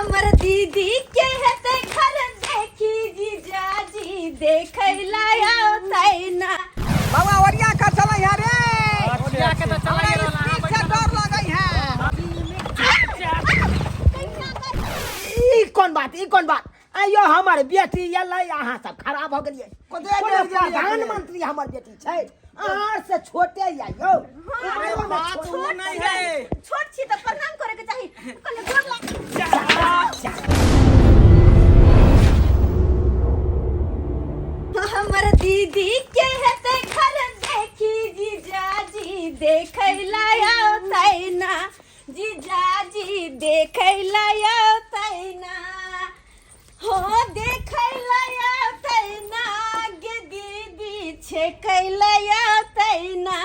हमर दीदी के हेतै घर देखी जीजाजी देखै ला औतै ना। बाबा ओरिया का चलै है रे। ओरिया के तो चलै हमरा स्पीड से डर लगै है। ई कोन बात, ई कोन बात? आइयो हमर बेटी एलै, अहाँ सब खराब भऽ गेलियै। कतऽ कोनो गेल गेलियै? प्रधानमंत्री हमर बेटी छै, अहाँ से छोटे या यौ। उमरो मे बात छोट। ओ नहीं है। छोट छी तऽ प्रणाम करे के चाही। कहले गोर लाग। हमर दीदी के हेतै घर देखी जीजाजी देखै ला औतै ना, जीजाजी देखै ला औतै ना, हो देखै ला औतै ना, गे दीदी छेकै ला औतै ना,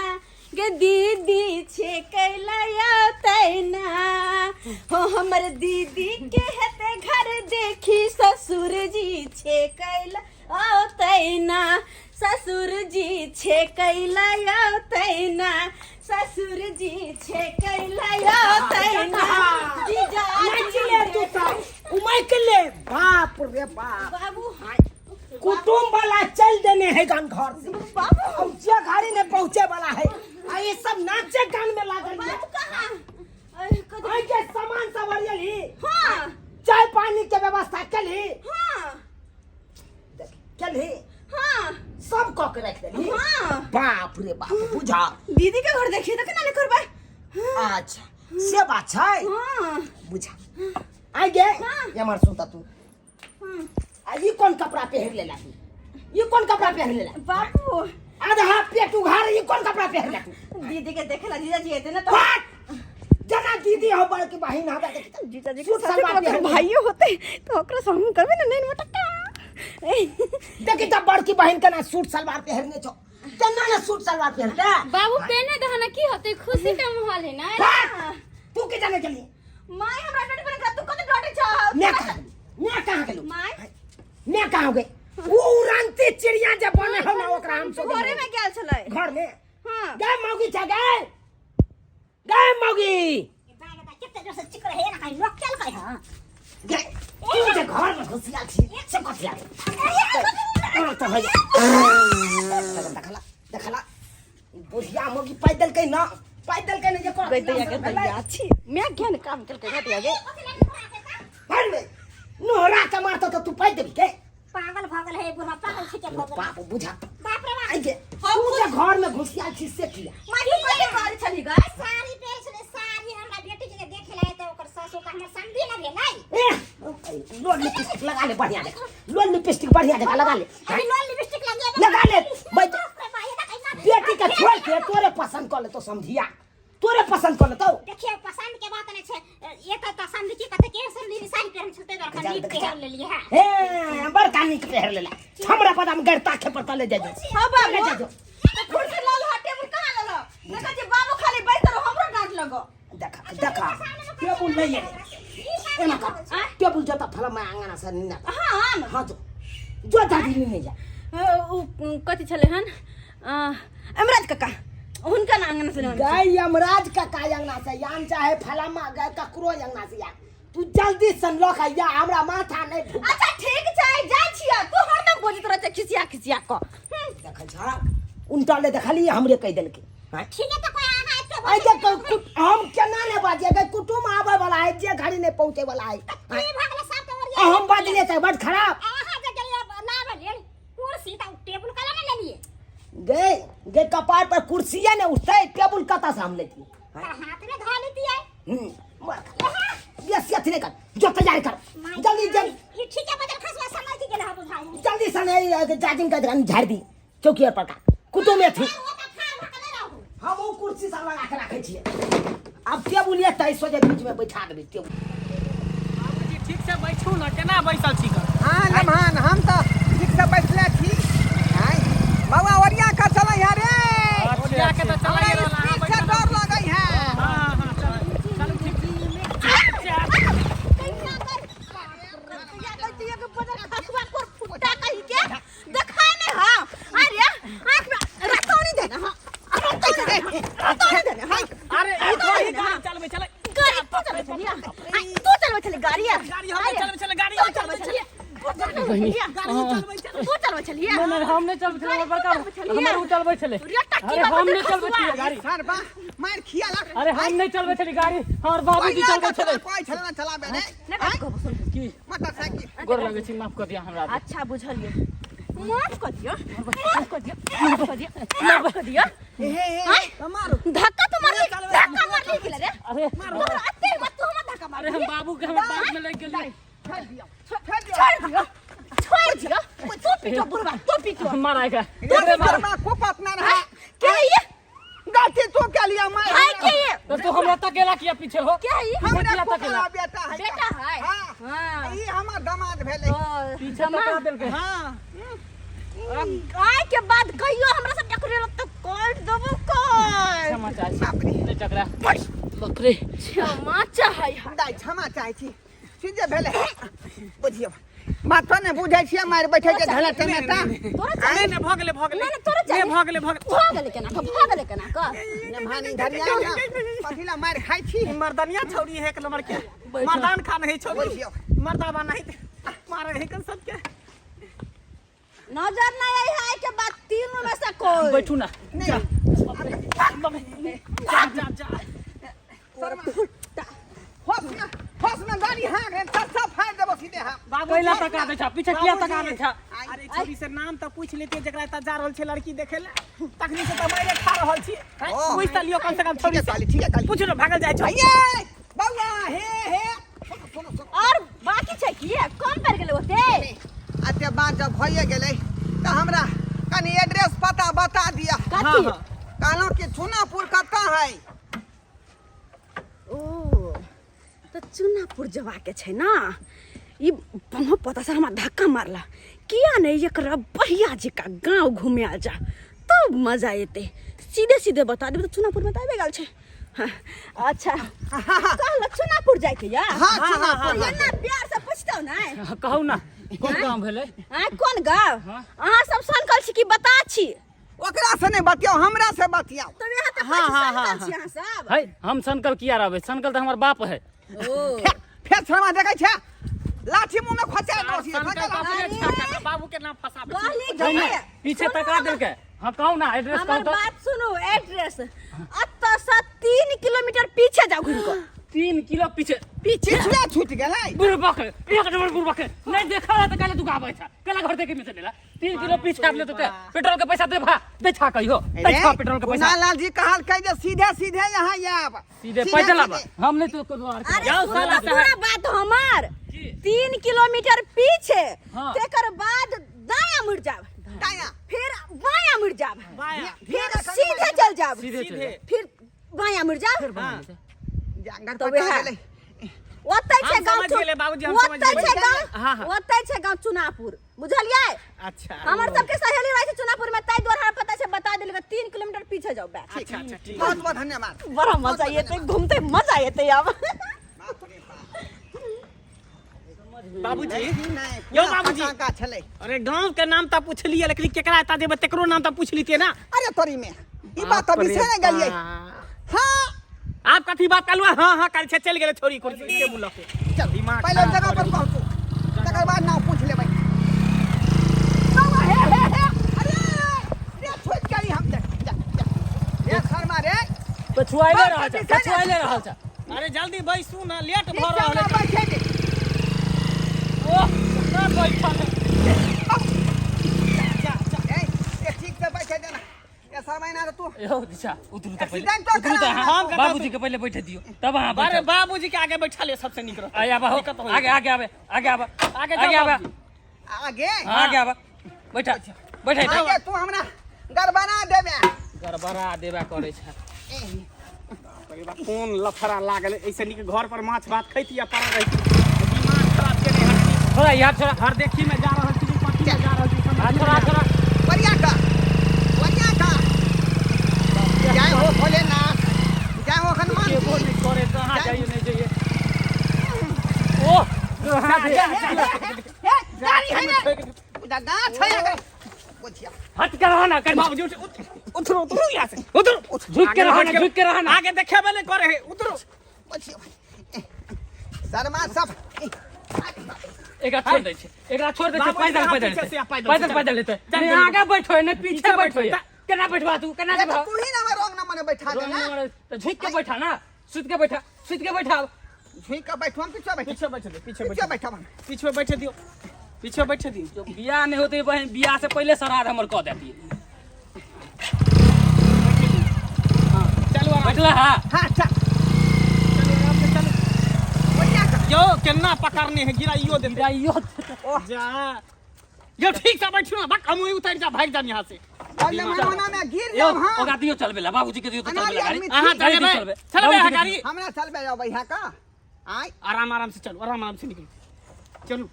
गे दीदी छेकै ला औतै ना। हो हमर दीदी के हेतै घर देखी ससुर जी छेकै ला औतै ना, ससुर जी छेकै ला औतै ना, ससुर जी छेकै ला औतै ना, जीजा नाचि ले तू सब, उमैक ले। बाप रे बाप। बाबू। कुटुम्ब वाला चल देने है गान घर से। बाबू। अब जे घड़ी ने पहुंचे वाला है, आ ये सब नाचे गान में लागल है। बाबू कहाँ? अरे, कथी? आई के सामान सब अरियल ही। हाँ। चाय पानी के व्यवस्था केलही। हाँ। देख, केलही। हाँ। सब कऽ के राखि देलही। हाँ। बाप रे बाप, बुझा। दीदी के घर देखिए तो केना नहि करबै। अच्छा से बात छै। हाँ। बुझा आई गे। हाँ। एमहर सुन त तू। हाँ। आ ई कोन कपड़ा पहिर लेला तू? ई कोन कपड़ा पहिर लेला? बाबू। आधा पेट उघार, ई कोन कपड़ा पहिर ला तू? दीदी के देखे ला जीजाजी एते ना तो। बात जना दीदी हो, बड़की बहिन हो, देखी त। जीजाजी के सूट साथे सलवार ओकर पहिर ले। भाइयो होते तो ओकरा से हम करबे ना नहीं मटक्का। देखी त बड़की बहिन केना सूट सलवार पहिरने छौ, केना ने सूट सलवार पहिरते। बाबू पहने दहना की होते, खुशी का माहौल है ना। बात तू के जाने के लिए? माय हमरा डटे पर तू कत डटे छ? मैं कहाँ गेलू? मैं कहाँ गेलू? माय। मैं कहाँ गए? वो उड़नती चिड़िया जे बने हो ना, ओकरा हम सब घरे में गेल छलै। घर में? हां। गए मौगी छ, गए गए मौगी। कते जोर से चिकरे है ना, कहीं लोक चल गए। हां। गए तू जे घर में घुसिया छी से कथी आगे तो हो जा। देखला देखला, बुढ़िया मौगी पाइ देलकै ना, पाइ देलकै ना जे कोरा। गई दैया के दैया छी मैं ज्ञान काम केलकै घटिया गे। घर में नोहरा के मारतो तो तू पाइ देबी के? पागल भऽ गेल है बुढ़ा, पागल छिके भऽ गेल। बाप बुझा। बाप रे बाप। आई गे, तू जे घर में घुसिया छी से किया? माय तू कथी करै छली गे? साड़ी पहिर छलै साड़ी, हमरा बेटी के देखे ला तऽ ओकर सासु के हमर समधी न भेलै। ए, लोल लिपस्टिक लगा ले बढ़िया जगह, लोल लिपस्टिक बढ़िया जगह लगा ले। अभी लोल लिपस्टिक लगे। लगा ले। बाप रे बाप, ये देखै ना। बेटी के छोड़ के तोरे पसंद कर ले तो, समझिया तोरे पसंद कर ले तो। देखियो, पसंद के बात नहीं छै, ये तो त समधी की कते के समधी नी साड़ी पहिरन छलते दर नीक पहिर लेलिए है। हे बड़का नीक पहिर लेला, हमरा पता में गरता खे पर तले जाय जो। हां बाबू। ले जाय जो। तो कुर्सी लाल हा, टेबुल कहाँ लाल? देखा जे बाबू खाली बैठ रहो, हमरो डांट लगो। देखा देखा, टेबुल नहीं है, एना कर टेबुल जता फला मैं आंगना से नीना। हां। हां जो जो दादी नहीं जा। उ कथी छलै हन, अमराज काका हुनका ना आंगन से लेने। गाय यमराज काका अंगना से यान, चाहे फलामा गाय ककरो अंगना से यान, तू जल्दी से लऽ के या, हमरा माथा नहीं फूक। अच्छा ठीक छै, जाइ छियै। तू हरदम बजैत रहै छै खिसिया खिसिया क। देखै छ उनटा ले, देखलियै हमरे कहि देलकै। आँय? ठीक है, तो कोई अहाँ एते आइ देख, हम केना ने बाजियै गै, कुटुम आबै वाला है जे घड़ी नहीं पहुंचे वाला है। आँय? की भऽ गेलै सब तऽ ओरिया। आ हम बाजलियै तऽ बड खराब। अहाँ जे गेलियै लाबै लेल कुर्सी तऽ टेबुल कला ने लेलियै? गे गे, कपार पर कुर्सिये ने उठतै, टेबुल कतऽ से हम लेतियै? तऽ हाथ में धऽ लेतियै। मर खा। बेसी अथी नहीं कर, जो तैयारी कर जल्दी जल्दी। ई ठीक है, बदल खसवा समझ गेल हा बुझाइ। जल्दी से नहीं जाजिम का दुकान झाड़ दी चौकी पर का कुटुम में थी। ओ तऽ ठाढ़ भऽ कऽ नहि रहू। हम ओ कुर्सी सब लगा के रखे छियै, अब टेबुल एतै सोझे बीच में बैठा देबै टेबुल। बाबूजी ठीक से बैठू ना, केना बैसल छी ग? हाँ लम्हान, हम तऽ ठीक से बैठले छी। आँय बौआ, ओरिया का चलै है रे। ओरिया के तो चलै हमरा रहल, अहाँ स्पीड से बैठल। डर लगै है। हां हां, चलू चलू ठीक। देखा नहीं। हाँ अरे आँख में रतौनी देना। हाँ रतौनी देना, रतौनी देना। हाँ। अरे ई थोड़ी गाड़ी चलबै छलै। गाड़ी तू चलबै छली? तू चलबै छली गाड़ी? गाड़ी हम चलबै छलै, गाड़ी हम चलबै छलै। तू चलबै छलियै? नहीं नहीं, हम नहीं चलबै छलै, हमर बड़का हमर उ चलबै छलै। अरे हम नहीं चलबै छलियै गाड़ी। सरबा मार खिया लग। अरे हम नहीं चलबै छलियै गाड़ी, हमर बाबूजी चलबै छलै। कोई छलै ना चलाबे रे। नहि कहबो, सुन। की? मोटरसाइकिल। गोर लगै छी, माफ कर दिया हमरा। अच्छा बुझलियै, माफ कर दियो, माफ कर दियो, माफ कर दियो, माफ कर दियो। हे हे हे, मारू। धक्का तो मारली, धक्का मारली गेल रे। अरे तोहर अते मत, तू हमरा धक्का मार। अरे हम बाबू के हमर बाप में लग गेलियै। छोड़ दियो, छोड़ दियो। छोड़ दियो, छोड़ दियो। तू पीटो बुढ़वा, तू पीटो। माराएगा। ये शर्मा को पतना रहा। के है ये? गलती तू के लिया मार। है के ये? तो तू हमरा तकेला किया पीछे हो? के है ये? हमरा किया को तकेला? बेटा है। बेटा है? हां। हां। ई हमर दामाद भेलै। पीछे तका देलकै। हां। आय के बाद कहियो हमरा सब टकरेल तो काट देबो, काट। क्षमा चाहै छी। बाप रे। नहि टकरा, बाप रे। क्षमा चाहै है। दाइ, क्षमा चाहै छी। सीधे भेलै, बुझियौ बात तो नहि बुझै छियै, मारि बैठे छै धले टमेटा। तोरा नहीं नहीं, भऽ गेलै, भऽ गेलै। नहीं, नहीं, तोरा नहीं, भऽ गेलै, भऽ गेलै। भऽ गेलै केना कऽ, भऽ गेलै केना कऽ? ने भानी धरिया ना कथी ला मारि खाइ छी। मर्दनिया छौरी है एक नंबर के, मर्दान खान है छौरी। बुझियौ। मर्दाबा नहीं मारे है कन सबके। नजर नहीं आई है के बाद तीनों में से कोई। बैठू ना। नहीं। जा जा जा। शर्मा होश में, होश में गाड़ी हाँक रे, सब सब फाड़ देबो सीधे हम। बाबू कैला तका दै छा पीछे, किया तका दै छा? अरे छौरी से नाम तऽ पूछि लेतियै, जकरा एतऽ जा रहल छै लड़की देखे ले, तखनी से तऽ मारे खा रहल छी। ओ। पूछि तऽ लियौ कम से कम ठीके छौरी से। कहली, ठीके कहली। पूछि लो, भागल जाइ छौ। ये बौआ, हे हे, सुनो सुनो सुनो। और बाकी छै की कम पड़ गेलै ओते? अते बात जब भइए गेलै तऽ हमरा कनि एड्रेस पता बता दिअ। कथी? कहलहुँ कि चुनापुर कतऽ है? ओ तऽ चुनापुर जबाके छै ने। ई ब्रह्म पता से हमरा धक्का मारला किया नहीं, एकरा बढ़िया जकाँ गाँव घुमायल जा तब मजा एतै। सीधे सीधे बता देबै तऽ चुनापुर में तऽ आबि गेल छै। हाँ, अच्छा कहलक चुनापुर जाइके या? हाँ, चुनापुर। एना प्यार से पुछतौ ने। कहू ना, कोन गाँव भेलै? आँय, कोन गाँव? अहाँ सब सनकल छी कि बता छी? ओकरा से नहि बतियाउ, हमरा से बतियाउ। तब यहाँ तऽ कहै छी सनकल छी अहाँ सब। है, हम सनकल किया रहबै? सनकल तऽ हमर बाप है। ओ फेर शर्मा देखै छै, लाठी मुँह में खोचा दो सीधे। सनकल खोचा तऽ अपने अरे। छा, बाबू के नाम फसाबै छी। कहली नहीं, कि नहीं, पीछे तका देलकै। हाँ, कहू ना एड्रेस। हमर कहू तऽ। बात सुनू, एड्रेस एतऽ से 3 किलोमीटर पीछे जाउ घुरि कऽ। 3 किलो पीछे? पीछे। पिछुए छूटि गेलै। बुढ़बक एक नंबर, बुढ़बक नहीं देखा रहा तऽ काले तू गाबै छा, काले घर देखे में चलेला। 3 किलो पीछे आबले तऽ पेट्रोल के पैसा दे भा दे छा, कहियो दे छा पेट्रोल के पैसा? लाल जी कहलकै जे सीधे सीधे यहाँ आयब। सीधे पैदल आब, हम नहीं तो कोनो आर अरे जाओ सुनू साला तऽ पूरा साहब। बात हमर। की? 3 किलोमीटर पीछे। हाँ। तेकर बाद दायां मुड़ जाब। दायां। फिर बायां मुड़ जाब। बायां। फिर सीधे चल जाब। सीधे चल जाब। फिर बायां मुड़ जाब। जांगर तऽ पटा वएह। गेलै। ओतै छै हम गाँव। समझ गेलै बाबूजी, हम समझ ओतै छै गेलै। गाँव। हाँ, हाँ। ओतै छै गाँव चुनापुर, बुझलियै? अच्छा। हमर सबके सहेली रहै छै चुनापुर में, ताहि दुआरे हमरा पता छै, बता देलकै 3 किलोमीटर पीछे जाउ बैठ। अच्छा अच्छा, ठीक। बहुत बहुत धन्यवाद। बड़ा मजा एतै घूमते, मजा एतै आब। बाप रे बाप। बाबूजी। नहि। यौ पूरा बाबूजी। पटाखा छलै। अरे गांव के नाम तऽ पुछलियै, लेकिन केकरा एता देबै तेकरो नाम तऽ पूछ लितियै ना। अरे तोरी में ई बात तऽ बिसरे गेलियै। हाँ। आप कथी बात कहलु? हाँ हाँ काल्हि छै, चलि गेलै छोरी कुर्सी टेबुल लऽ के। चल, दिमाग पहिले खराब जगह कऽ पर पहुँचू, तकर बाद नाम पूछ लेबै। बाबा, हे हे हे, अरे रे, छुटि गेली हम। देख जा जा रे शर्मा रे। पछुआइले रहल छा। पीछे जा। पछुआइले रहल छा। अरे जल्दी बैसू ना, लेट ठीक भऽ छै, रहल हमरा है। बैठे दे। ओह ना बैठल है। ए ए, ठीक से बैठे दे ना। ए शर्मा, एना तू। यौ दिशा, उतरू तऽ पहिले। एक्सीडेंट तो उतरू तऽ करा। अहाँ। हम कतऽ? बाबूजी के पहिले बैठे दियौ, तब अहाँ अरे बैठब। बाबूजी के आगे बैठा ले, सबसे नीक रहतै। आइ आबा हो। दिक्कत होई। आगे आगे आबे, आगे आबा। आगे जाओ आगे आबा। बाबूजी। आगे। हाँ, आगे आबा, बैठा बैठा। आगे तू हमरा गड़बड़ा देबे। गड़बड़ा देबा करै छै। अरे बा, कोन लफड़ा लागल? ऐसे नीक घर पर माछ भात खैती आ पड़ल रहिती। दिमाग खराब केने हटती। छोड़ा यार, छोड़ा। हर देखी में जा रहल छी, कथी में जा रहल छी, समझ हाथ नहीं छोड़ा। आ छोड़ा। बढ़िया का, बढ़िया का। जय हो भोलेनाथ, जय हो हनुमान केबो जी। नहीं करे, कहाँ जाइए नहीं जाइए। ओह कहाँ हे, हे, हे, गाड़ी है ने उधर गाछ है अगर बुझिया। हट के रहो ना कर। बाबूजी, उठ उठ, उतरो उतरो यहाँ से, उतरो। झुक के रहो ना, झुक के रहो ना। आगे देखेबे नहीं करे है, उतरो। बुझियो शर्मा सब। एकरा छोड़ दै छै, एकरा छोड़ दै छै। बाबू, पैदल अहाँ पैदल पीछे एतै। से आ पैदल पैदल से पैदल एतै। चल, नहीं चल। आगे बैठो नहीं पीछे पीछे बैठो, बैठो। केना बैठवा तू, केना ये बैठवा? तो तू ही ना हमें रंग न मने बैठा रोंग देना। नंबर तो झुक के बैठा ना, सुत के बैठा, सुत के बैठा। झुक के बैठो, हम पीछे बैठो। पीछे बैठे दियो, पीछे पीछे बैठे, बैठो हम। पीछे बैठे दियो, पीछे बैठे दियो। जो बियाह नहीं होते बहन, बियाह से पहले श्राद्ध हमर कह देती। हाँ, चलू आराम। बैठला हा? हाँ, चल। चलू आराम से चलू। बढ़िया कर। यो केना पकड़ने है, गिराइयो देते। गिराइयो। जा यो, ठीक से बैठू ना, बक हम उतर जा, भाग जाम यहाँ से। अब मनोना में गिर यो जाओ। हाँ, ओकरा दियो चलबे ला, बाबूजी के दियो तो चलबे ला गाड़ी। अनाड़ी अहाँ गाड़ी दियो चलेबै? चलबे। चलेबै अहाँ बाबूजी के गाड़ी? हमरा चलबे जाओ भैया का आय। आराम आराम से चलू, आराम आराम से निकलू, चलू।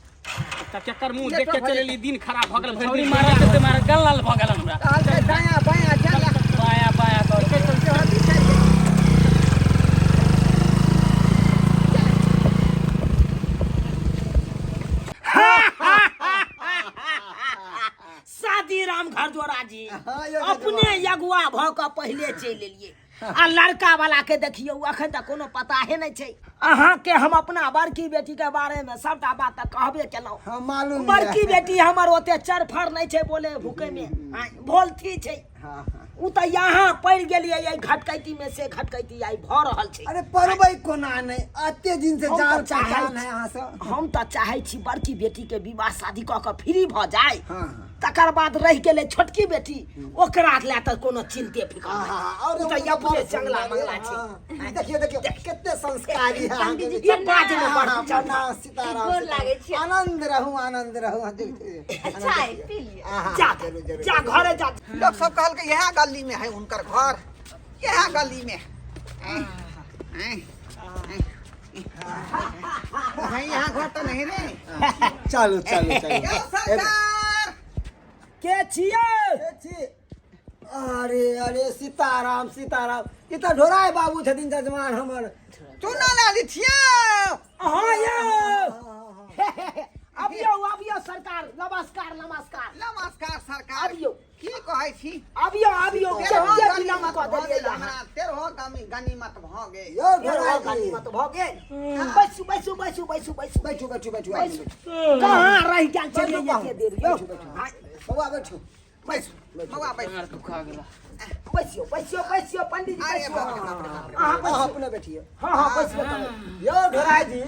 त केकर मुंह ये देख के तो चलेली, दिन खराब भ गेल। छौरी मारा ते मारा गल लाल भ गेल हमरा। कहल छै दायां बायां चल। बाया बाया कर। तोरा पीछे के। शादी राम घर जोड़ा जी। हाँ, यो अपने अगुआ भऽ कऽ पहिले चलि एलियै आ लड़का वाला के देखियौ, अखन तक कोनो पता हे नहि छै। अहाँके हम अपना बड़की बेटी के बारे में सबटा बात तऽ कहबे केलहुँ। हाँ, मालूम ये। बड़की बेटी हमर ओते चरफर नहि छै, बोले भूखे में आँय, बोलती छै। हाँ हाँ ओ तऽ यहाँ पड़ि गेलियै एहि घटकैती में, से घटकैती आइ भऽ रहल छै। अरे पड़बै कोना नहि, एते दिन से हम जान तऽ चाहै पहचान है अहाँ से। हम तऽ चाहै छी बड़की बेटी के विवाह शादी कऽ कऽ फ्री भऽ जाय। हाँ, हाँ। तकर बाद रहि गेलै छोटकी बेटी, ओकरा लए तऽ कोनो चिन्ते फिकर हाँ, नहि। हाँ, और ओ तऽ अपने चंगला मंगला छै। हाँ, देखियौ देखियौ कते संस्कारी है अहाँके ई बात मे बड़ हाँ, चंगला। प्रणाम सीताराम। गोर लागै छी। आनंद रहू, आनंद रहू। हाँ, देखियौ। चाय पी लिअ। आहा, जा जरूर जरूर। जा, घरे जा। लोग सब कहलकै इएह गली में है हुनकर घर, इएह गली में। ऐं, ऐं, ऐं। भाई, यहाँ घर तो नहीं रे। चलू चलू चलू। यो सरकार। के छियै? ए छी। अरे अरे, सीताराम सीताराम, ई तऽ ढोराय बाबू छथिन, जजमान हमर। चुना लाली छियै। अहाँ यौ, अबियौ अबियौ सरकार, नमस्कार नमस्कार। नमस्कार सरकार। अबियौ। की कहै छी? अबियौ अबियौ। तेरहो कते विलम्ब गनीमत कऽ भऽ देलियै गेल अहाँ। हमरा, तेरहो गनीमत भऽ गेल। यौ तेरहो ढोराय जी। गनीमत भऽ गेल। बैसू बैसू बैसू बैसू बैसू। बैठू बैठू बैठू बैठू। कहाँ रहि गेल छलियै बैठू, एते देर यौ? बैठू बैठू बौआ, बैठू। बैसू बौआ, बैसू। बैसियौ बैसियौ बैसियौ पंडीजी। अरे बैसियौ। बाप रे बाप रे बाप रे। अहाँ अहाँ बैसियौ। अपने बैठियौ। हाँ हाँ, बैसियौ तब। यौ ढोराय जी,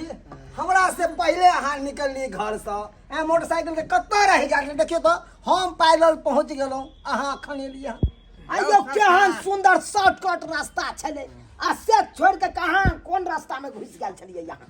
हमरा से पहिले अहाँ निकलली घरसँ, ए मोटरसाइकिल के कतऽ रहि गेल? देखियौ तऽ हम पैदल पहुँच गेलहुँ, अहाँ अखन एलियै हन। आइयो केहन सुंदर शॉर्टकट रास्ता छलै आ से छोड़ के कहाँ कोन रास्ता में घुसि गेल छलियै यहाँ?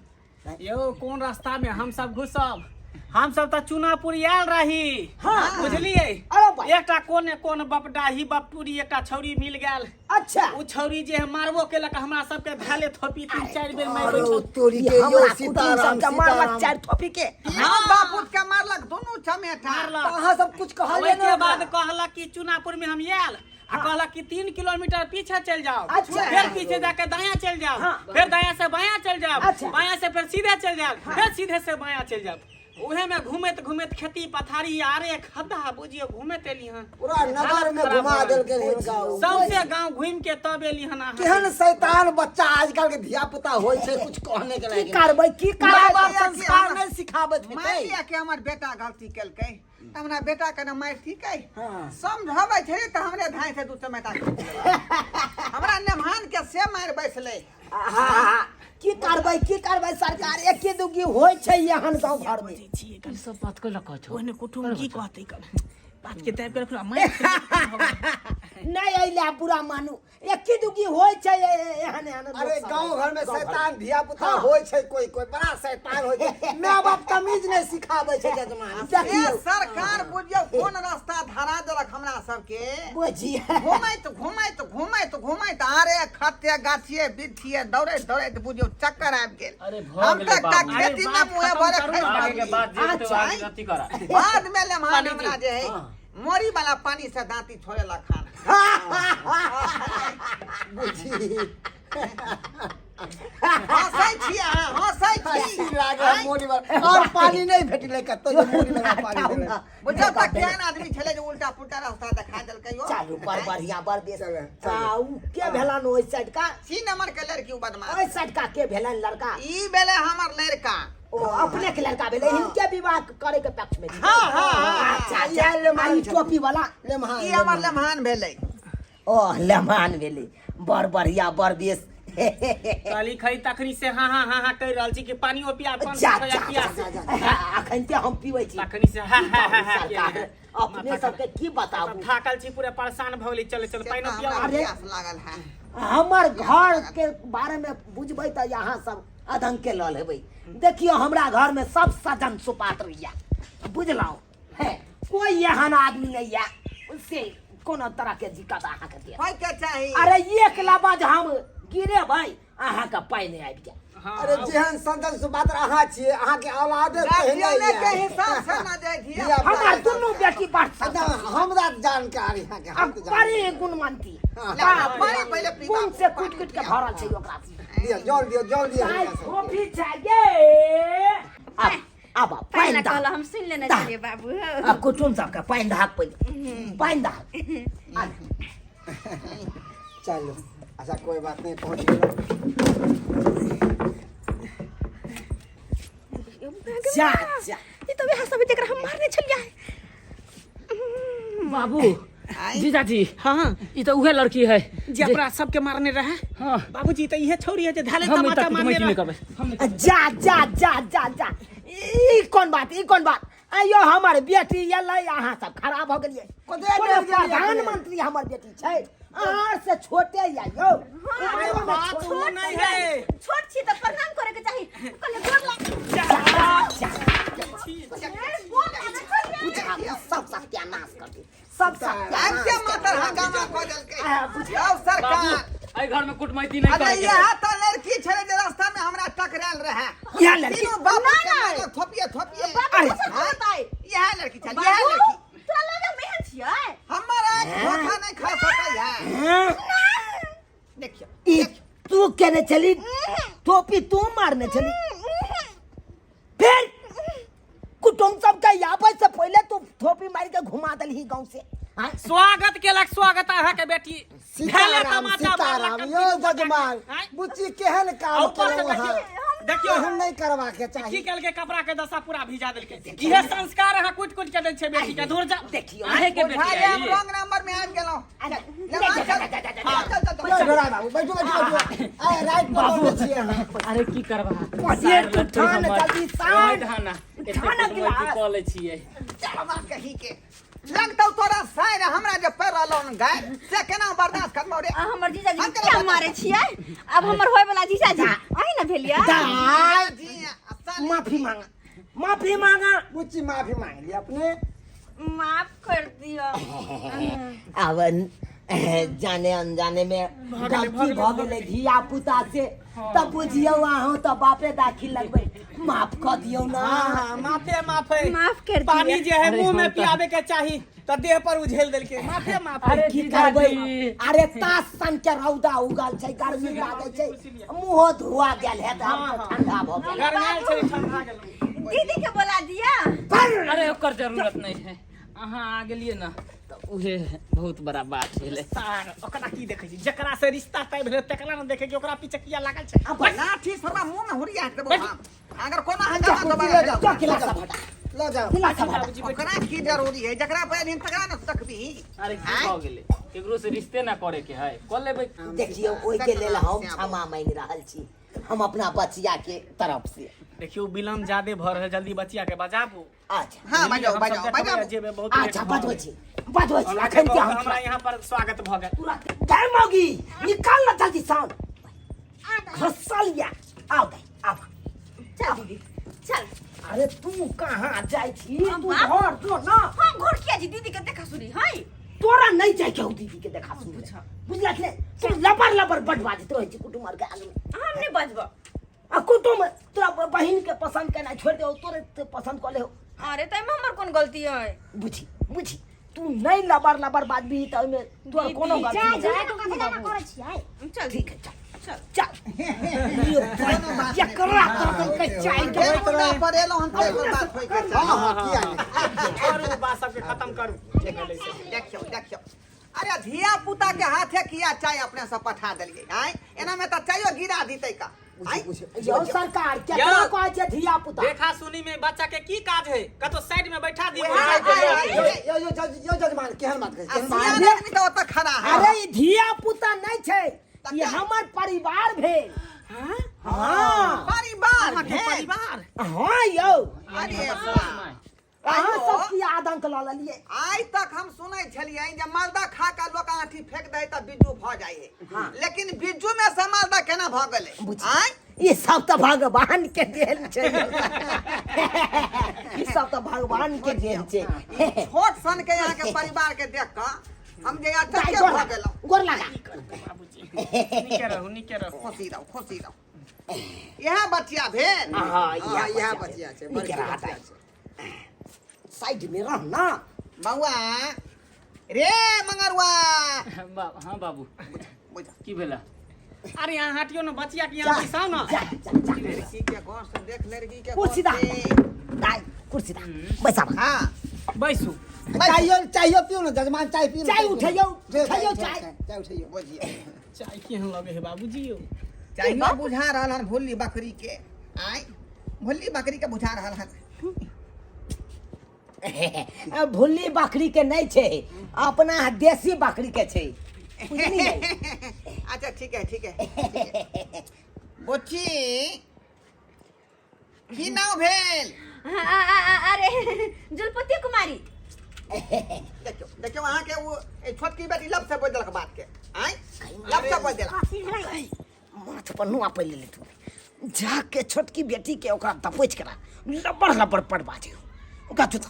यौ, कोन रास्ता में हम सब घुसब? हम सब तऽ चुनापुर आयल रही। हाँ। बुझलियै? अरे भाई। एकटा कोन कोन बपडाही बपटूरी एकटा छौरी मिल गेल। अच्छा। ओ छौरी जे है मारबो केलक हमरा सबके, धैले थोपी तीन चारि बेर मारि अरे बैठल। तोरी ई के, यौ हमरा कुटुम सीताराम सबके मारलक सीताराम। चारि थोपी के। तीनू बापूत के मारलक दुनू चमेटा। मारलक। तऽ अहाँ सब कुछ कहलियै ओहिके ने? बाद कहलक कि चुनापुर में हम आयल आ कहलक कि 3 किलोमीटर पीछे चल जाओ। अच्छा। फिर पीछे जाके दायां चल जाओ। हाँ। फिर दायां से बायां चल जाओ। अच्छा। बायां से फिर सीधे चल जाओ, फिर सीधे से बायां चल जाओ। उहे में घूमैत घूमैत खेती पथारी आरे खद्दा बुझियो घूमैत एली हन। पूरा नगर में घुमा देलकै हिनका ओ। सौंसे गांव घूम के तब एली हन अहाँ। केहन शैतान बच्चा आजकल के धिया पुता होइ छै, कुछ कहने के की लायक नहि। करबै, की माय करबै? बाप संस्कार नहि सिखाबैत मानि हेतै। लिअ कि हमर बेटा गलती केलकै तऽ हमरा बेटा के ने मारि हाँ। समझबै छै तऽ हमरे धाय से दू चमेटा खींच लेलक। हमरा नेमहान के से मारि बैसलै। आहा, की करबै, की करबै सरकार, एके दुगी होइ छै एहन गाँव घर में। ई सब बात कैला कहै छौ? ओहने कुटुम की कहतै, कल बात के दाबि के रखलो मारि। नहि अइले बुरा मानू, एके दुगी होइ छै एहन एहन लोक अरे सब। गांव घर में गाँव घर में। शैतान धिया पुता होइ छै, कोई कोई बड़ा शैतान होइ छै, माय बाप तमीज नहि सिखाबै छै जजमान। ए देखियौ। सरकार, बुझियौ कोन रास्ता धरा देलक हमरा सबके। बुझियै। घुमैत घुमैत घुमैत घुमैत आरे खते गाछिए बिछिए दौड़ैत दौड़ैत बुझियौ चक्कर आबि गेल। अरे भऽ हम गेलै तऽ एकटा बाबू। खेती अरे मे बात मुँहे खतम भरे करू खसि ना। आगे के पड़लियै। बात जे हेतै अच्छा। आगे अथी करा। बाद में लेमहान हमरा जे है मोरी वाला पानी से दांती छोड़े ला खान। बुझी। हंसै छी अहाँ, हंसै छी। हँसी लागल मोरी वाला और पानी नहि भेटलै कतौ जे मोरी वाला पानी देलै। बुझौ तऽ केहन आदमी छलै जे उल्टा पुल्टा रास्ता देखा देलकै यौ। चालू, बड़ बढ़िया, बड़ बेस। चल, चल। आ उ के भेलन ओहि साइड का? सी नंबर के लड़की उ बदमाश। ओहि साइड का के भेलन लड़का? ई भेलै हमर लड़का। ओ अपने के लड़का भेलै हिनके विवाह करे के पक्ष में हाँ, हाँ, हाँ। अच्छा अच्छा इएह लेमहान आ ई छथिन। टोपी वाला लेमहान ई हमर लम्हान भेलै ओ लेमान भेलै बड़ बढ़िया बड़ बेस कहली खरी तखनी से हाँ हाँ हाँ हाँ कहि रहल छी कि पानियो पिया पान जा सौ जा रुपैआ पिया जा, जा, जा। अखन ते हम पीबै छी तखनी से हाँ हाँ हाँ हाँ सरकार केने। अपने माथा सबके की बताबू थाकल छी पूरा परेशान भऽ गेली चल चल से पानियो तऽ पिया हमरा अरे। प्यास लागल है हमर घर के बारे में बुझबै तऽ यहाँ सब अधंग के लऽ लेबै देखियौ हमरा घर में सब सजन सुपात्र यऽ बुझलहुँ है कोई एहन आदमी नहीं यऽ से कोनो तरह के दिक्कत अहाँके देत होय के चाही अरे एक लबाज हम गिरेबै अहाँके पानि आबि जायत अरे जेहन सज्जन सुपात्र अहाँ छियै अहाँके औलादे तेहने गार्जियने के यऽ। हिसाब से ना जाय धिया धिया हमर दुनू बेटी बड़ ना, हमरा जानकारी अहाँके आ हम तऽ जानकारी। बड़ी गुणवंती हाँ। बाप रे पानी पहिले पीबा। गुण से कुट कुट के भरल छै ओकरा दिअ जल दिअ जल दिअ चाय हिनका सबके। कॉफी चाहिए अब अब पहला पानि कहला दहक हम सुन लेने दा। छलियै बाबू आ कुटुम सबके पानि दहक पहिले पानि दहक आ चलू अच्छा कोई बात नहीं पहुँच गेलहुँ जा जा ई तऽ वएह सब जकरा हम मारने छलियै बाबू जीजाजी हाँ ई तऽ उहे लड़की है जे अपना सबके मारने रहे हाँ बाबूजी तऽ इहे छौरी है जे धाले हम तमाचा तक मारने नहीं रहे करबै हम नहि जा जा जा जा जा ई कोन बात ई कोन बात आइयो हमर बेटी एलै अहाँ सब खराब भऽ गेलियै कतऽ कोनो गेलियै अपने? प्रधानमंत्री हमर बेटी छै अहाँ से छोटे या यौ अरे बात वो नहीं है छोट छी तऽ प्रणाम करे के चाही कहलियै गोर लाग गोर लागै छलियै। सब सत्यानाश कर दे सब आब के सत्यानाश मातर हंगामा कऽ देलकै आ, बुझ- यौ सरकार बाबू एहि घर में कुटमैती नहीं अरे करे के यह तऽ लड़की छलै जे रास्ता में हमरा टकरायल रहै इएह लड़की तीनू बाप के मारलक थोपिए थोपिए अरे दोसर के बताइ। इएह लड़की छल इएह बाबू लड़की तोरा लगे हम एहन छियै हमर आँखि धोखा नहि खा सकै है हाँ? देखियौ ई तू केने छली टोपी तू मारने छली फिर कुटुम सबके आबै से पहिले तू थोपी मार के घुमा देलही गाँव से हाँ? स्वागत केलक स्वागत अहाँके बेटी धाले सीताराम तमाचा सीताराम मारलक यौ जजमान आँय? बुच्ची केहन आ काम ऊपर से केलहुँ अहाँ देखियौ देखियौ एहन नहि करबाक की चाही केलकै कपड़ा के दशा पूरा भिजा देलकै इहे संस्कार अहाँ कुटि कुटि के दै छै बेटी के दूर जा देखियौ अहे के बेटी भाई है हम ई। रॉन्ग नंबर में आबि गेलहुँ चल चल चल चल यौ ढोरा बाबू बैठू बैठू बैठू आइ राति पकड़ने छियै अहाँ अरे की करबा ये तू ठान जल्दी सान। ठान ठान गिलास। कऽ लै छियै चलवा कही के लगतौ तोरा साइर हमरा जे पैर रहलौ हन गाय से केना बर्दाश्त करबौ रे आ हमर जीजाजी हम के केना किया मारे छियै आब हमर होय वाला जीजाजी अही ने भेलियै दाय जी आ साली माफी मांगा माफी मांगा बुच्ची माफी मांग ली अपने माफ कर दियो अब जाने अनजाने में गलती भऽ गेलै धिया पुता से तब बुझियौ अहूँ तऽ बापे दाखिल लगबै माफ कऽ दियौ ना हाँ, माफे माफे माफ कर दियो पानी जे है अरे मुंह में हम तऽ- पियाबे के चाही तऽ देह पर उझेल देलकै माफे माफे अरे की जीजाजी। करबै अरे तास सन के रौदा उगल छै गर्मी लागै छै मुँहो धुआ गेल है तऽ हम तऽ ठंडा भऽ गेल गरमायल छै ठंडा गेलौ दीदी के बोला दिया अरे ओकर जरूरत नहीं है अहाँ आ गेलियै ने तऽ उहे बहुत बड़ा बात भेलै सार ओकरा की देखै छी जकरा से रिश्ता तय भेलै तकरा ने देखै कि ओकरा पीछे किया लागल छै लाठी सरवा मुंह में हुरिया के देबो हम अगर कोनो हंगामा लऽ दोबारा जाओ जा गिलास सब हटा लऽ जाओ गिलास सब हटा ओकरा की जरूरी है जकरा पर दिन तकरा न तकबी अरे की भऽ गेलै केकरो से रिश्ते ना करे के है कऽ लेबै देखियौ ओहिके लेल हम क्षमा मांगि रहल छी हम अपना बचिया के तरफ से देखियौ विलम्ब ज्यादे भऽ रहल जल्दी बचिया के बजाबू अच्छा हाँ बजाओ हम सब बजाओ देखबै बजाओ जेबै बहुत लेट अच्छा भऽ बजबै गेल। छी बजबै छी हमरा अखन के हम हमरा यहाँ पर स्वागत भऽ गेल तुरंत जय मौगी निकाल ना जल्दी साउंड घसल या आओ दे आब चल दीदी चल अरे तू कहाँ जाइ छी तू बाप। घर जो ना हम घर किया जी दीदी के देखा सुनी है तोरा नहीं जाइ के हौ दीदी के देखा सुन बुझला कि नहीं तू लबर लबर बड बाजैत रहै छी कुटुम आर के आगू में हम नहीं बजबो आ कुटुम तोरा बहिन के पसंद केना छोड़ दे तोरे ते पसंद कऽ ले हो अरे तो हमर कोन गलती है बुझी बुझी तू नहीं लबर लबर बाजबी तऽ ओहिमे तोर कोनो गलती जा नहीं जा तो कथी लगा करै छियै चल ठीक है चल चल चल यो एकरा के चाय के फेर मुद्दा पर एलहुँ हन तऽ एकर बात होइके चाही हाँ हाँ किया नहि करू बात सबके खत्म करू जे भेलै से। देखियौ देखियौ अरे धिया पुता के हाथे किया चाय अपने से पठा देलियै आँय एना में तऽ चायो गिरा दितै का आइ यौ सरकार केकरा कहै छै धिया पुता देखा सुनी में बच्चा के की काज है कतो साइड में बैठा दी वएह आइ, यो यो यो जज यो जजमान केहन बात कहै आ केहन बात सियान आदमी तऽ ओतऽ खड़ा है अरे ई धिया पुता नहि छै ई हमर परिवार भेल हाँ परिवार अहाँके भेल। परिवार हाँ यौ अरे बाप। अहाँ आइयो। सब की आदंक लऽ लेलियै आइ तक हम सुनै छलियै जे मालदा खा कऽ लोक आँठी फेंक दै तऽ बिज्जू भऽ जाइ है लेकिन बिज्जू में से मालदा केना भऽ गेलै आँय ई सब तऽ भगवान के देल छै ई सब तऽ भगवान के देल छै छोट सन के यहाँ के परिवार के देख कऽ हम जे दाइ, अचक्के गोर भऽ लगा गेलहुँ गोर लगा नीके रहू नीके रहू खुशी रहू खुशी रहू इएह बचिया भेल हाँ हाँ, इएह बचिया छै, नीके बड़की रहा बचिया दाइ साइड में रह ना बौआ रे मंगरुआ हाँ बाबू बुझ की भेला अरे यहाँ हटियो ना बचिया के यहाँ बैसाओ ना जा जा जा लड़की के गौर से देख लड़की के कुर्सी गौर दा से। दाइ कुर्सी दा बैसा बा। हाँ बैसू चाहियो चाहियो पियो ना जजमान चाय पियो ना, चाय उठैयौ, चाय उठैयौ चाय चाय। चाय उठैयौ बुझिए चाय केहन लगे है बाबूजी यौ चाहियो बुझा रहल हन भुल्ली बकरी के आय भुल्ली बकरी के बुझा रहल हन भुल्ली बकरी के नहीं छै अपना देसी बकरी के छै बुझलियै अच्छा ठीक है ठीक है ठीक है। बुच्ची की नाम भेल अरे जुलपति कुमारी देखियौ देखियौ अहाँके ओ ए छोटकी बेटी लब से बोल देलक बात के आय लब से बोल देलक कथी भेलै माथ पर नुआ पड़ि लेले तू जाके छोटकी बेटी के ओकरा दबोच करा लबड़ लबड़ पड़ बाजे ओकरा जूता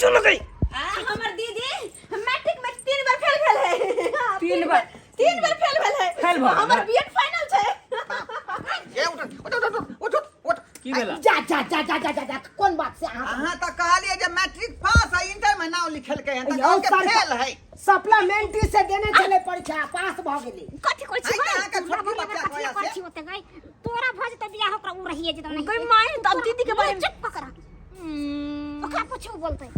जो लगई आ हमर दीदी मैट्रिक में 3 बार फेल भेल है हाँ, तीन बार? तीन बार फेल भेल है फेल भऽ गेल हमर है? बीएड फाइनल छै ए उठ उठ उठ उठ उठ उठ की भेला जा जा जा जा जा जा जा कोन बात से अहाँ अहाँ तऽ कहलियै जे मैट्रिक पास आ इंटर में नाम लिखेलकै हन तऽ यौ कहलकै सरकार- फेल है सप्लीमेंट्री से देने छलै परीक्षा पास भऽ गेलै कथी कहै छी आइ तऽ अहाँके छोटकी बच्चा कथी कहै करै से छी ओते गई तोरा भऽ जेतौ बियाह ओकरा उ रहिए जेतौ नहीं गई माय तऽ दीदी के बारे में चुप कऽ कर ओकरा पूछू बोलतै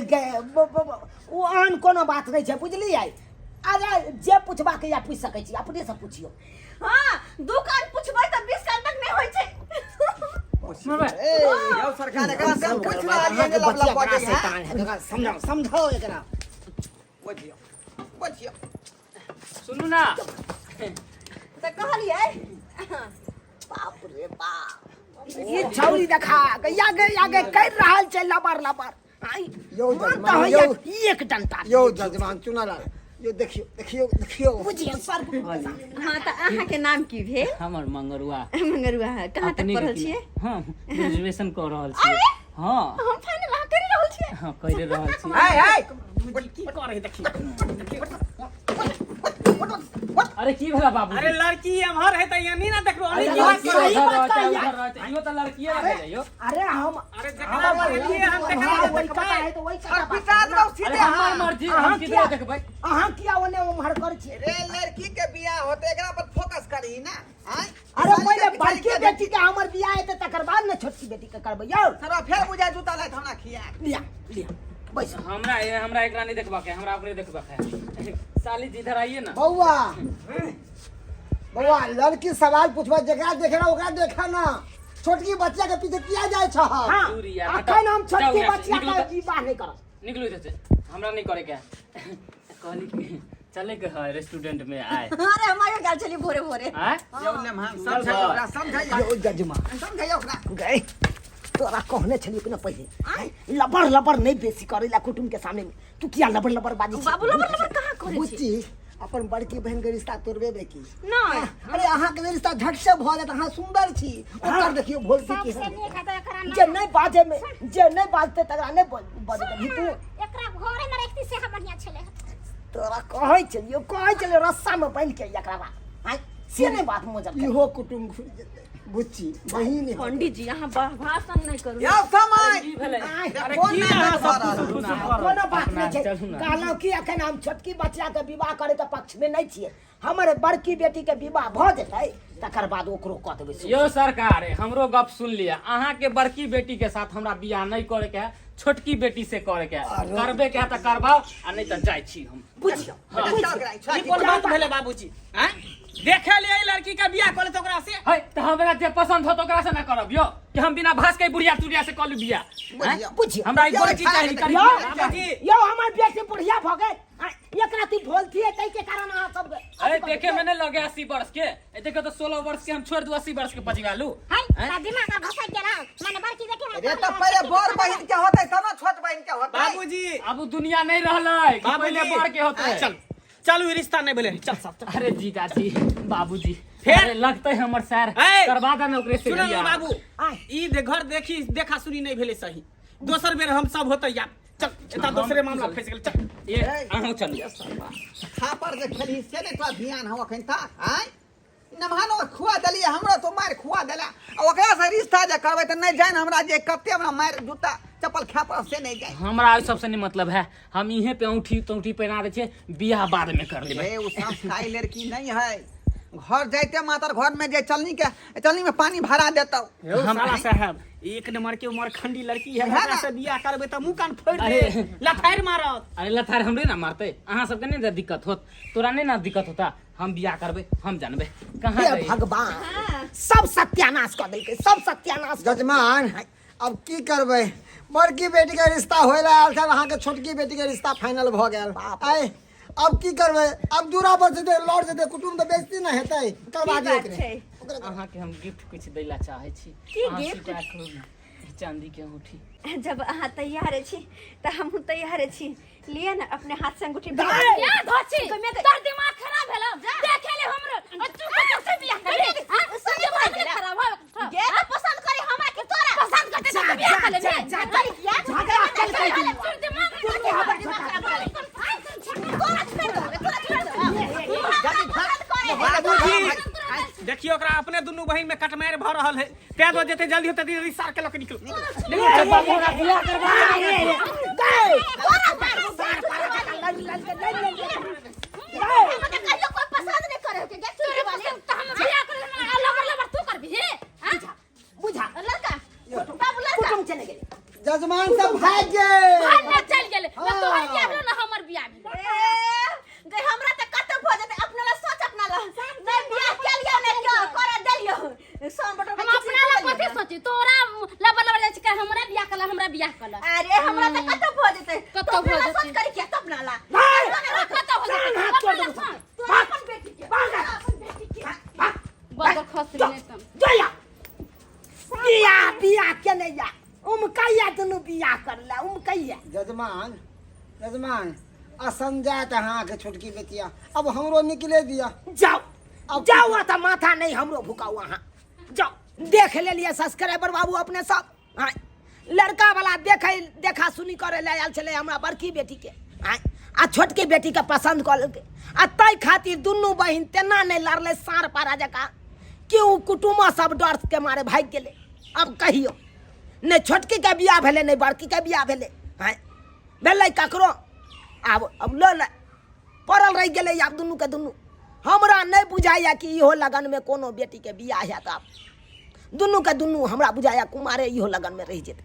ओ आन कोनो बात नहि छै बुझलियै अरे जे पूछबाक या पूछि सकै छी अपने से पुछियौ हाँ दू कान पुछबै तऽ 20 कान तक नहि होइ छै यौ सरकार एकरा से हम पूछि रहलियै जे लब लब बजै है समझाओ समझाओ एकरा बुझियौ बुझियौ सुनू ना तऽ कहलियै बाप रे बाप ई छौरी देखा गैया गे आगे कर रहल छै लबर लबर आई यौ मन जजमान, तऽ होइया यौ। एक डंटा यौ जजमान चुनालाल यौ देखियौ देखियौ देखियौ बुझियौ सर हाँ तऽ अहाँके नाम की भेल हमर मंगरुआ मंगरुआ कहाँ तक अपने के पढ़ल की- छियै हाँ ग्रेजुएशन कऽ रहल छियै हाँ हम फाइनल अहाँ करि रहल छियै हाँ करि रहल छी है है की करे देखी अरे की भेला बाबू अरे लड़की एम्हर है त यानी ना देखबो अरे अरे की लड़की सही उधर बात रहतै, कहिया। उधर रहतै। इहो तऽ लड़कीए रहै यौ अरे हम अरे जकरा लड़की है हम तकरा हाँ, वही देखबै कथा है तो वही कथा और बात पिटा है ना। दौ अरे सीधे हमर हाँ मर्जी अहाँ हम किधरो किया देखबै अहाँ किया ओने उम्हर करै छियै रे लड़की के बियाह होते एकरा पर फोकस करही ना आय अरे पहिले बड़की बेटी के हमर बियाह हेतै तकर बाद ने छोटकी बेटी के करबै यौ सर फेर बुझा जूता लाइत हमरा खिया लिया लिया बैस हमरा हमरा एकरा नहीं देखबा के हमरा ओकरे देखबा के साली जी इधर आइए ना बौआ बौआ लड़की सवाल पूछबा जकरा देखना ओकरा देखा ना छोटकी बच्चा के पीछे किया जाय छह हाँ दूर यार, अखन हम हटाओ। छोटकी जाओ यहाँ से, बच्चिया निकलो के तऽ। विवाह नहीं करब निकलू इधर से हमरा नहीं करे के है। कहली कि चले के है रेस्टोरेंट में आए अरे हम आयो गेल छलियै भोरे भोरे आए यौ नेमहान समझाइयो ओकरा समझाइयो यौ जजमा समझाइयो ओकरा गए तोरा कहने छलियो कि ना पहिले आँय, लबड़ लबड़ नहीं बेसी करे ला कुटुम के सामने में तू किया लबड़ लबड़ बाजी छी? बाबू लबर लबर कहाँ करै छी बुच्ची अपन बड़की बहन के रिश्ता तोड़बेबे की नहि अरे अहाँ के रिश्ता झट से भऽ जायत अहाँ सुंदर छी ओकर देखियौ भोलती की सबसे नीक है तो एकरा जे नहीं बाजे में जे नहीं बाजते तकरा नहीं बजते सुन तू ना, एकरा घरे में रखती से हम बढ़िया छले तोरा कहै छलियो कहै छलियो रस्सा में बान्हि के एकरा बा आँय, से नहीं बात मोजर इहो कुटुम्ब घुरि जेतै बुच्ची बहिन है। पंडित जी अहाँ भाषण नहीं करू यौ समय की भेलै अरे कोन की नाटक अहाँ भऽ सब रहल फुसुर फुसुर कर कोनो बात नहीं छै चलू ना। कहलहुँ कि एखन हम छोटकी बच्चा के विवाह करे के पक्ष में नहीं छियै हमर बड़की बेटी के विवाह भऽ जेतै तकर बाद ओकरो कऽ देबै से। यो सरकार हमरो गप सुन लिया अहाँ के बड़की बेटी के साथ हमरा बियाह नहीं करे के है छोटकी बेटी से करे के है करबे के है तऽ करबाओ आ नहीं तऽ जाइ छी हम बुझियौ हाँ। चल ओकरा, ई कोन बात भेलै बाबूजी आँय देखे ले लड़की का बियाह कर ले ओकरा से। है त हमरा जे पसंद हो तो ओकरा से ना करब यो कि हम बिना भास के बुढ़िया तुरिया से कल बियाह। बुझिया बुझियो हमरा ई गोरकी चाही करी। यौ बाबूजी। यौ हमर बेटी बुढ़िया भऽ गेल आ, एकरा तू भोलती है ताहि के कारण अहाँ सब अरे देखे में नहीं लगे 80 वर्ष के, ए देखे तो 16 वर्ष के हम छोड़ दू 80 वर्ष के पजिगालू। हाय ता दिमाग का घसक गेल माने बड़की बेटी रे तो पहले बड़ बहिन के होतै तब ना छोट बहिन के होतै। बाबूजी अब उ दुनिया नहीं रहलै कि पहले बड़ के होतै। चल चलू, ई रिश्ता नहीं भेलै, चल सब चल। अरे जीजाजी बाबूजी फिर? अरे लगतै हमर सर ए! करवा देना ओकरे से सुनो बियाह। बाबू, आय। ई दे घर देखी देखा सुनी नहीं भेलै सही, दोसर बेर हम सब होतै या चल एता दोसरे मामला फंस गेल, चल। ये अहूँ चलू। थापर जे खेलही से नहि तोरा ध्यान हौ अखन तक आँय? नमहनो खुआ देलियै हमरो तो मारि खुआ देला आ ओकरा से रिश्ता जे करबै तऽ नहि जानि हमरा जे कते हमरा मारि जूता चप्पल खाय पड़त से नहि जानि। हमरा ओहि सबसे नहीं मतलब है, हम इहे पे औंठी तौंठी पहना दै छियै, बियाह बाद में कर लेबै। हे ओ संस्कारी लड़की नहीं है, घर जाइते मातर घर में जे चलनी के चलनी में पानी भरा देतौ। यौ साला साहब एक नंबर के उमरखंडी लड़की है, है ओकरा ना? से बियाह करबै तऽ मुंह कान फोड़ि अरे। दे, लथारि मारत। अरे लथार हमरे ना मारते, अहाँ सबके नहीं ना दिक्कत होत, तोरा नहीं ना दिक्कत होता, हम बियाह करबै हम जानबै कहाँ हे जाइए। भगवान सब सत्यानाश कऽ देलकै, सब सत्यानाश कऽ देलकै। जजमान अब की करबै, बड़की बेटी के रिश्ता होय ला आयल छल, अहाँके छोटकी बेटी के रिश्ता फाइनल भऽ गेल। आय अब की करबै, अब दूरा पर जेतै लौट जेतै कुटुम तऽ बेइज्जती ने हेतै, करबा की दियौ बात ओकरे। छै? अहाँके हम गिफ्ट किछु दै ला चाहै छी। की अहाँ गिफ्ट? स्वीकार करू ने, चांदी के अंगूठी। जब अहाँ तैयार छी तऽ हमहूँ तैयार छी, लिअ ने अपने हाथ से अंगूठी। या धोची तोर दिमाग खराब भेलो, देखे ले हमरो आ तू कत से बियाह करबी? हां दिमाग नहीं खराब हो गे तऽ पसंद करी हमरा कि तोरा? पसंद करते तो बियाह कर लेबे। जा, जा, झगड़ा चल गई। तोर दिमाग दुनू हमर छोटा। तोरा छोड़ दो, तोरा छोड़ दो। बाबूजी देखियो ओकरा अपने दुनू बहिन में कटमारि भऽ रहल है, तें दुआरे जते जल्दी होतै जल्दी सार के लऽ के निकलू। हमरा कहियो कोई पसंद नहीं करे के गे तोरे चुड़के वाले। पसंद त हम बियाह कर लेना, लबर लबर तू करबी हे? हां बुझा लड़का बाबू लड़का कुटुम चले गेलै। जजमान सब भागि गेल। भाग ना चल गेलै ना, तोहर बियाह भेलो ना हमर बियाह भेलो। ए, गे हमरा तऽ कतौ भऽ जेतै, अपना ला सोच, अपना ला नहीं बियाह केलियो नहीं क्यों करे देलियो सोन बटन हम अपना ला कथी सोची, तोरा लबर लबर जाइ छै हमरा बियाह कर, हमरा बियाह कर। अरे हमरा तऽ कतौ भऽ जेतै, कतौ तो अपना भऽ ला सोच जेतै। करी के तब ना ला कतौ हो जेतै हाथ तोड़ अपना ला देबौ। सोच। तू अपन बेटी के, अपन बेटी के बदर खसरी नहीं तम जया बियाह बियाह केने या उमकैया दुनू बियाह करला उमकैया। जजमान जजमान असन जात अहाँके छोटकी बेटिया, अब हमरो निकले दिया। जाओ अब जाओ तऽ माथा नहीं हमरो भुकाउ, अहाँ जाओ। देख लेलियै सब्सक्राइबर बाबू अपने सब, हाँ लड़का वाला देखे देखा सुनी करे ले आयल छलै हमरा बड़की बेटी के, हाँ आ छोटकी बेटी के पसंद कऽ लेलकै, आ ताहि खातिर दुनू बहिन तेना नहि लड़लै साँढ़ पारा जकाँ कि ओ कुटुमो सब डर के मारे भागि गेलै। अब कहियौ नहि छोटकी के बियाह भेलै नहि बड़की के बियाह भेलै, हाँ भेलै ककरो? आब अब लऽ ले पड़ल रहि गेलै आब दुनू के दुनू। हमरा नहि बुझाइए कि इहो लगनमे कोनो बेटीके बियाह हैत, आब दुनू के दुनू हमरा बुझाइए कुमारे इहो लगनमे रहि जेतै।